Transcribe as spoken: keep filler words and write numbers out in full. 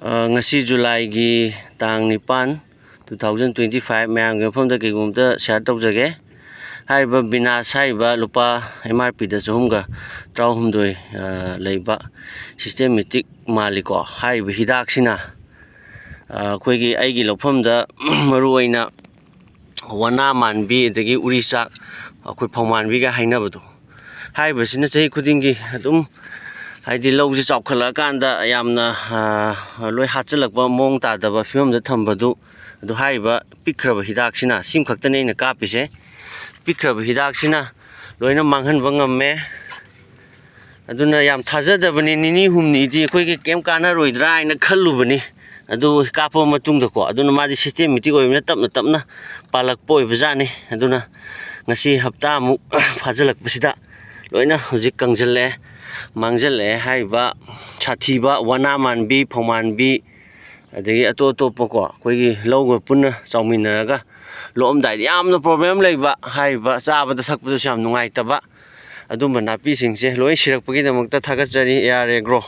ꯑ, ꯉꯁꯤ ꯖꯨꯂꯥꯏꯒꯤ ꯇꯥꯡ ꯅꯤꯄꯥꯟ, two thousand twenty five, ꯃꯌꯥꯝꯒꯤ ꯃꯐꯝꯗ ꯀꯩꯒꯨꯝꯕ ꯑꯝꯇ share ꯇꯧꯖꯒꯦ꯫ ꯍꯥꯏꯔꯤꯕ ꯕꯤꯅꯥꯁ ꯍꯥꯏꯔꯤꯕ ꯂꯨꯄꯥ M R P ꯗ ꯆꯍꯨꯝꯒ ꯇꯔꯥꯍꯨꯝꯗꯣꯏ, ꯑ, ꯂꯩꯕ systematic ꯃꯥꯜꯂꯤꯀꯣ꯫ ꯍꯥꯏꯔꯤꯕ ꯍꯤꯗꯥꯛꯁꯤꯅ, ꯑ, ꯑꯩꯈꯣꯏꯒꯤ, ꯑꯩꯒꯤ ꯂꯧꯐꯝꯗ ꯃꯔꯨꯑꯣꯏꯅ ꯋꯥꯅꯥ ꯃꯥꯟꯕꯤ, ꯑꯗꯒꯤ ꯎꯔꯤꯆꯥꯛ, ꯑꯩꯈꯣꯏ ꯐꯧꯃꯥꯟꯕꯤꯒ ꯍꯥꯏꯅꯕꯗꯣ, ꯍꯥꯏꯔꯤꯕꯁꯤꯅ ꯆꯍꯤ ꯈꯨꯗꯤꯡꯒꯤ ꯑꯗꯨꯝ, ꯍꯥꯏꯗꯤ, ꯂꯧꯁꯤ ꯆꯥꯎꯈꯠꯂꯛꯑꯀꯥꯟꯗ ꯌꯥꯝꯅ, ꯑ, ꯂꯣꯏ ꯍꯥꯠꯆꯤꯜꯂꯛꯄ, ꯃꯑꯣꯡ ꯇꯥꯗꯕ ꯐꯤꯕꯝꯗ ꯊꯝꯕꯗꯨ, ꯑꯗꯨ ꯍꯥꯏꯔꯤꯕ ꯄꯤꯛꯈ꯭ꯔꯕ ꯍꯤꯗꯥꯛꯁꯤꯅ, ꯁꯤꯃꯈꯛꯇꯅꯤ ꯑꯩꯅ ꯀꯥꯞꯄꯤꯁꯦ, ꯄꯤꯛꯈ꯭ꯔꯕ ꯍꯤꯗꯥꯛꯁꯤꯅ ꯂꯣꯏꯅ ꯃꯥꯡꯍꯟꯕ ꯉꯝꯃꯦ꯫ ꯑꯗꯨꯅ ꯌꯥꯝ ꯊꯥꯖꯗꯕꯅꯤ, ꯅꯤꯅꯤ ꯍꯨꯝꯅꯤꯗꯤ ꯑꯩꯈꯣꯏꯒꯤ ꯀꯩꯝ ꯀꯥꯟꯅꯔꯣꯏꯗ꯭ꯔꯥ ꯍꯥꯏꯅ ꯈꯜꯂꯨꯕꯅꯤ꯫ ꯑꯗꯨ ꯀꯥꯞꯄ ꯃꯇꯨꯡꯗꯀꯣ, ꯑꯗꯨꯅ ꯃꯥꯗꯤ systematic ꯑꯣꯏꯕꯅꯤꯅ ꯇꯞꯅ ꯇꯞꯅ ꯄꯥꯜꯂꯛꯄ ꯑꯣꯏꯕꯖꯥꯠꯅꯤ꯫ ꯑꯗꯨꯅ ꯉꯁꯤ ꯍꯞꯇꯥꯃꯨꯛ ꯐꯥꯖꯤꯜꯂꯛꯄꯁꯤꯗ ꯂꯣꯏꯅ ꯍꯧꯖꯤꯛ ꯀꯪꯁꯤꯜꯂꯛꯑꯦ, ꯃꯥꯡꯁꯤꯜꯂꯛꯑꯦ꯫ ꯍꯥꯏꯔꯤꯕ ꯁꯥꯊꯤꯕ ꯋꯥꯅꯥ ꯃꯥꯟꯕꯤ, ꯐꯧꯃꯥꯟꯕꯤ, ꯑꯗꯒꯤ ꯑꯇꯣꯞ ꯑꯇꯣꯞꯄꯀꯣ, ꯑꯩꯈꯣꯏꯒꯤ ꯂꯧꯒ ꯄꯨꯟꯅ ꯆꯥꯎꯃꯤꯟꯅꯔꯒ ꯂꯣꯛꯑꯝꯗꯥꯏꯗ ꯌꯥꯝꯅ problem ꯂꯩꯕ, ꯍꯥꯏꯔꯤꯕ ꯆꯥꯕꯗ ꯊꯛꯄꯗꯁꯨ ꯌꯥꯝ ꯅꯨꯡꯉꯥꯏꯇꯕ, ꯑꯗꯨꯝꯕ ꯅꯥꯄꯤꯁꯤꯡꯁꯦ ꯂꯣꯏ ꯁꯤꯔꯛꯄꯒꯤꯗꯃꯛꯇ ꯊꯥꯒꯠꯆꯔꯤ A R Agro꯫